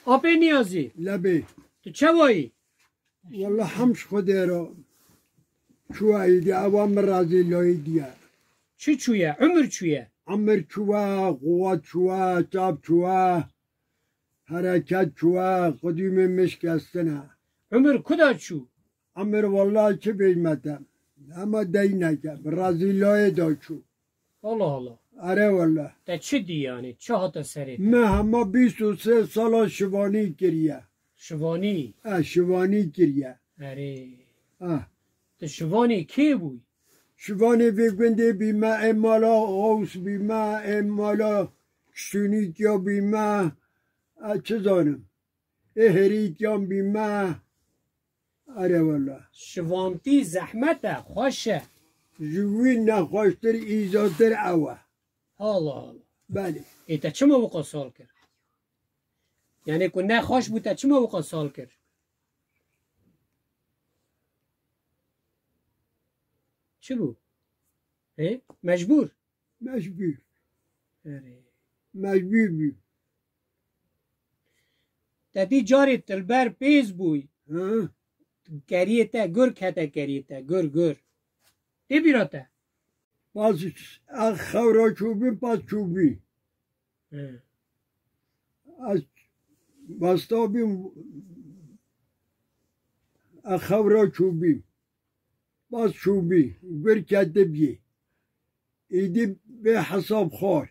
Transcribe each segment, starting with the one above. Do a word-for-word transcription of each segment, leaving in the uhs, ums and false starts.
ئاپێ نیازی. لەبێ. تو چەوایی؟ وەڵا حەمد خودێ رۆ چوایدی، ئەوە من رازی لۆیدیە. چی چویە؟ عمر چویە؟ عمر چوە، قووەت چوە، چاپ چوە، هەرەکەت چوە، قدیمێ مشکەستنە. عمر کدا چوو؟ عمر وەڵا چ بێژمەتە، ئەمە دەینەکە، رازی لۆیێ دا چوو. ئەڵا ئەڵا. ئەرێ وەڵا. تە چ دی یانی؟ چ هاتە سەرێ؟ من هەمە بیست و سێ ساڵە شوانی کریە. شوانی؟ ئە، شوانی کریە. ئەرێ. ئە. تە شوانی کێ بوی؟ شوانی بی گوندێ بیمە، ئێ ماڵا غەوس بیمە، ئێ ماڵا کشتونیکیا بیمە، ئە، چ زانم. ئێ هەریکیان بیمە. ئەرێ وەڵا. شوانتی زەحمەتە، خوەشە؟ ژووی نەخوەشتر ئیزاتر ئەوە. هەڵا هەڵا. بەلی. ئێ تە چما وەقا ساڵ کرد؟ یانی کو نەخوەش بوو تە چما وەقا ساڵ کرد؟ چ بوو؟ ئێ؟ مەجبوور؟ مەجبوور. ئەرێ. مەجبوور بووی. تە دی جارێ تلبەر پێز بووی. ها؟ کەریەتە گور کەتە کەریەتە گور گور. تێ بیراتە؟ باز ئە خەورا چوو بیم، پاس چوو بی. ها. ئەز بەستا بیم، ئە خەورا چوو بیم. باز چوو بی، گور کەتە بی. ئیدی بێ حساب خار.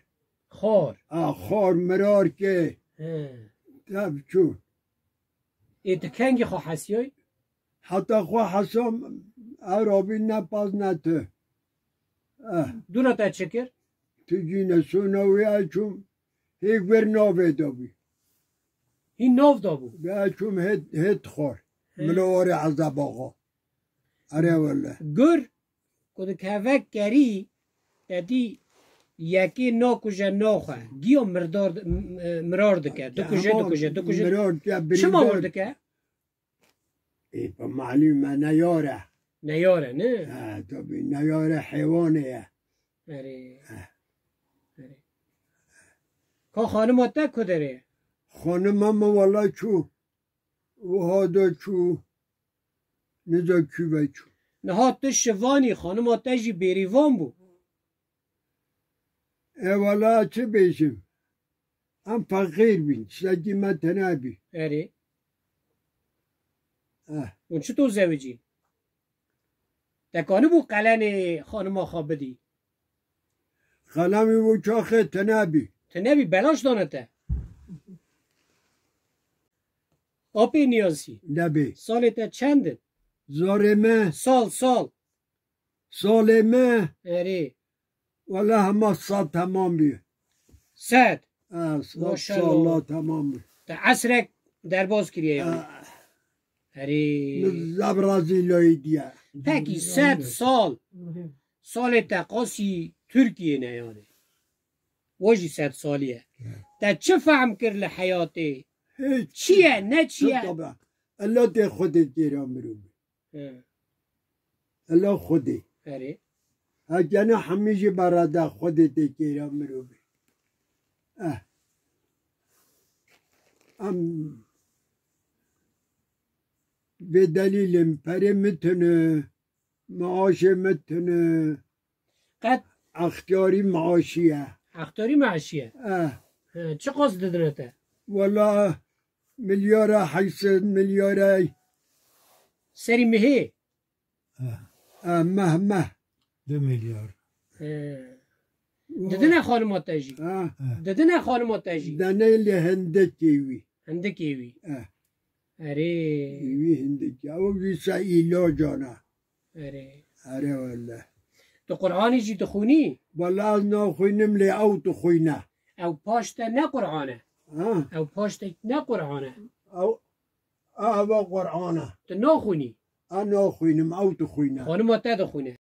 خار. ئە، خار مرار کە. هه. تب چوو. ئێ تە کەنگی خو حەسیای؟ حتا خو حەسام ئەرابی نە پاس نە تە. ئە. دوورە تە چ کرد؟ تو جینە سونەوی ئەچوم، هی گور ناوێ دابی. هی ناو دابو؟ ئەچوم هێت، هێت خار. هه. ملوار عذاب آقا. ئەرێ وەڵا. گور کود کەڤەک کەری، تەدی یەکێ ناکوژە ناخوە. گیا مردار د-، م-، م-، مرار دکە. دکوژە، هەمان دکوژە، دکوژە. مرار دکە، چما بریندار. وردکە؟ ئێ، پە معلومە، نەیارە. نەیارە، نه؟ ها، تابی، نەیارە حیوانێە. ئەرێ. ها. ئەرێ. کا خانما تە کودەرێ؟ خانما مە وەڵا چوو. وها دا چوو. نزا کی بە چوو. نها تو شوانی، خانما تە ژی بێریوان بوو. ئێ وەڵا چ بێژم؟ ئەم فەقیر بین، سەگی مە تەنابی. ئەرێ. ئە. اون چطور زەوجی؟ تەکانی بوو قەلەنێ خانما خوا بدی. قەلەمی بوو چاخێ تەنابی. تەنابی بەلاش دانەتە. ئاپێ نیازی. نەبێ. ساڵێ تە چەندن؟ زارێ مە. ساڵ، ساڵ. ساڵێ مە. ئەرێ. وەڵا هەما سەد تەمام بی. سەد؟ ئە، سەد ماشەڵڵا. ساڵا تەمام بی. تە عەسرێک دەرباز کریە یانی. ئە. ئەرێ. من زەب رازی لۆی دیە. پەکی سەد ساڵ. ساڵێ تە قاسی تورکیە نەیانێ. وەژی سەد ساڵیە. ئە. تە چ فەهم کرد لە حەیاتێ؟ هیچ. چیە، نە چیە؟ چ تەبە؟ ئەلا تێ خودێ تێرا مرۆڤ. ئە. ئەلا خودێ. ئەرێ. هەگەنە هەمیشی بەڕەدا خودێ تێ تێرا مرۆڤ. ئە. ئەم بێ دەلیلم، پەرێ متنە، معاشێ متنە. قەت. ئەختیاری معاشیە. ئەختیاری معاشیە. ئە. هە، چ قاس ددنەتە؟ وەڵا ملیارە هەشت سەد ملیارە. سەری مهێ؟ ئە. ئە، مه، مه. دو ملیار. ئە. وە. ددنە خانما تەژی؟ ئە. ددنە خانما تەژی؟ دەنەی لە هەندەکێوی. هەندەکێوی. ئە. ئەرێ. ئیوی هەندەکی. ئەوە ویسا ئیلاجانە. ئەرێ. ئەرێ وەڵا. تو قورئانیشی دخوینی؟ وەڵا ئەز ناخوینم لێ ئەو دخوینە. ئەو پاشتە نە قورئانە. ها؟ ئەو پاشتە نە قورئانە. ئەو، ئەوە قورئانە. تو ناخوینی؟ ئە ناخوینم، ئەو دخوینە. خانما تە دخوینە.